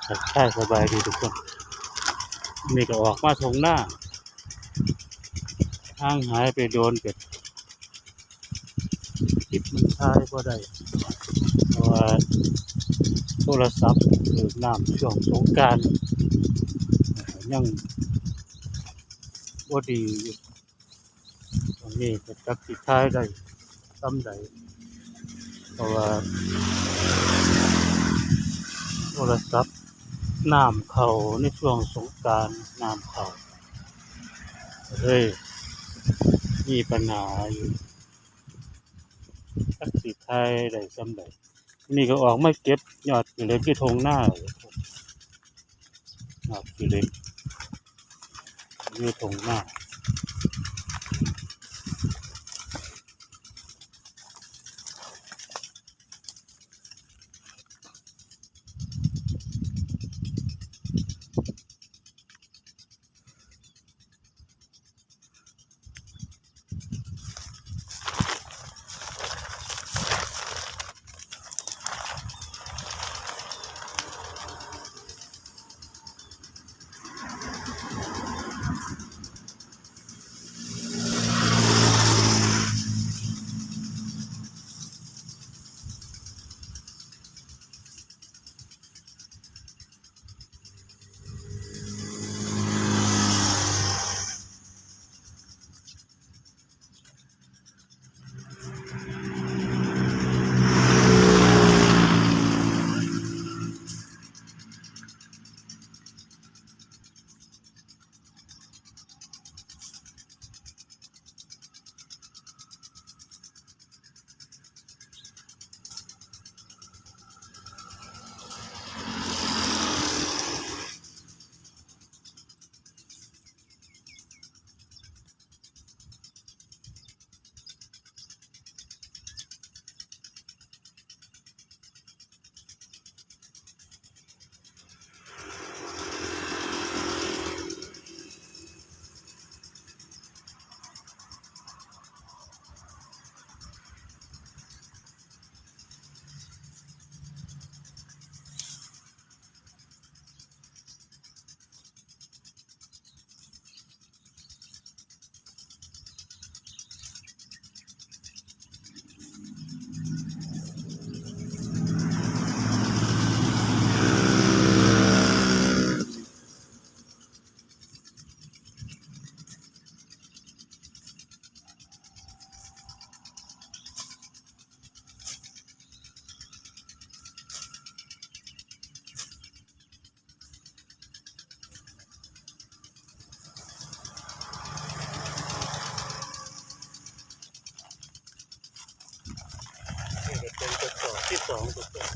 ທັກທາຍສະບາຍດີທຸກຄົນ. ນີ້ກໍອອກມາທົ່ງນາ ຫ່າງຫາຍໄປໂດນ ກໍຄລິບມັນຖ່າຍບໍ່ໄດ້ ເພາະວ່າໂທລະສັບຖືກນ້ຳຊ່ວງສົງການ ຍັງບໍ່ດີຢູ່. ຕອນນີ້ກໍຈັກຊິຖ່າຍໄດ້ສ່ຳໃດ ເພາະວ່າໂທລະສັບນ້ຳເຂົ້າໃນຊ່ວງສົງການ ນ້ຳເຂົ້າ ເລີຍມີບັນຫາຢູ່ ຈັກຊິຖ່າຍໄດ້ສ່ຳໃດ. ນີ້ກໍອອກມາເກັບຍອດຂີ້ເຫຼັກຢູ່ທົ່ງນາ ຍອດຂີ້ເຫຼັກຢູ່ທົ່ງນາ. ນີ້ກໍເປັນກະສອບທີສອງ ກະສອບ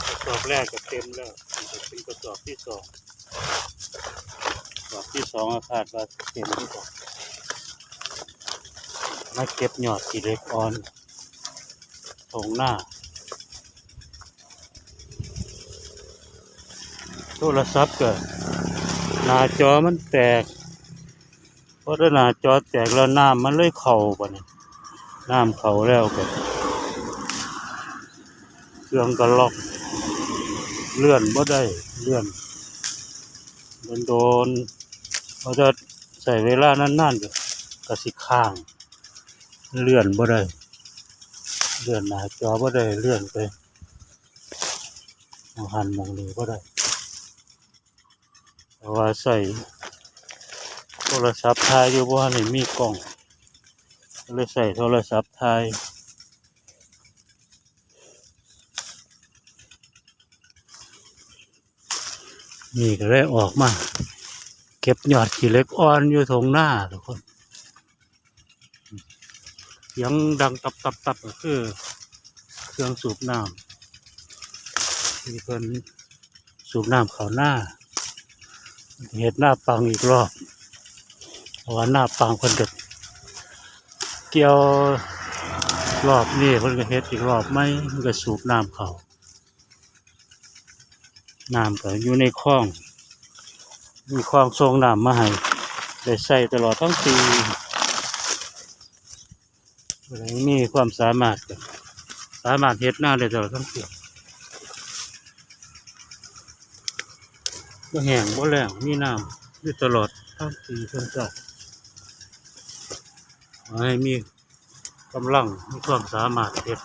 ກະສອບແລກກໍເຕັມແລ້ວ ນີ້ກໍເປັນກະສອບທີສອງ ກະສອບທີສອງ ຄາດວ່າເຕັມຄືກັນ. ມາເກັບຍອດຂີ້ເຫຼັກອ່ອນທົ່ງນາ. ໂທລະສັບກໍໜ້າຈໍມັນແຕກ ພໍໜ້າຈໍແຕກແລ້ວນ້ຳມັນເລີຍເຂົ້າ ບາດນີ້ນ້ຳເຂົ້າແລ້ວກໍເຄື່ອງກໍລັອກ ເລື່ອນບໍ່ໄດ້ ເລື່ອນໂດນໆ ເພາະຈະໃຊ້ເວລານານໆ ກໍ ກໍຊິຄ້າງ ເລື່ອນບໍ່ໄດ້ ເລື່ອນໜ້າຈໍບໍ່ໄດ້ ເລື່ອນໄປໝ່ອງຫັ້ນໝ່ອງນີ້ບໍ່ໄດ້ ເພາະວ່າໃຊ້ໂທລະສັບຖ່າຍຢູ່ ບໍ່ທັນໄດ້ມີກ້ອງ ກໍເລີຍໃຊ້ໂທລະສັບຖ່າຍ. ນີ້ກໍໄດ້ອອກມາເກັບຍອດຂີ້ເຫຼັກອ່ອນຢູ່ທົ່ງນາທຸກຄົນ. ສຽງດັງຕັບໆໆ ກໍຄືເຄື່ອງສູບນ້ຳ ທີ່ເພິ່ນສູບນ້ຳເຂົ້ານາ ເຮັດນາປັງອີກລອບ ເພາະວ່ານາປັງເພິ່ນກໍກ່ຽວ ລອບນີ້ເພິ່ນກໍເຮັດອີກລອບໃໝ່ ມັນກໍສູບນ້ຳເຂົ້າ. ນ້ຳກໍຢູ່ໃນຄອງ ມີຄອງສົ່ງນ້ຳມາໃຫ້ ໄດ້ໃຊ້ຕະຫຼອດທັງປີ ຜູ້ໃດມີຄວາມສາມາດກໍສາມາດເຮັດນາໄດ້ຕະຫຼອດທັງປີ. ບໍ່ແຫ້ງບໍ່ແລ້ງ ມີນ້ຳຢູ່ຕະຫຼອດທັງປີທັງຊາດ ຂໍໃຫ້ມີກຳລັງ ມີຄວາມສາມາດເຮັດ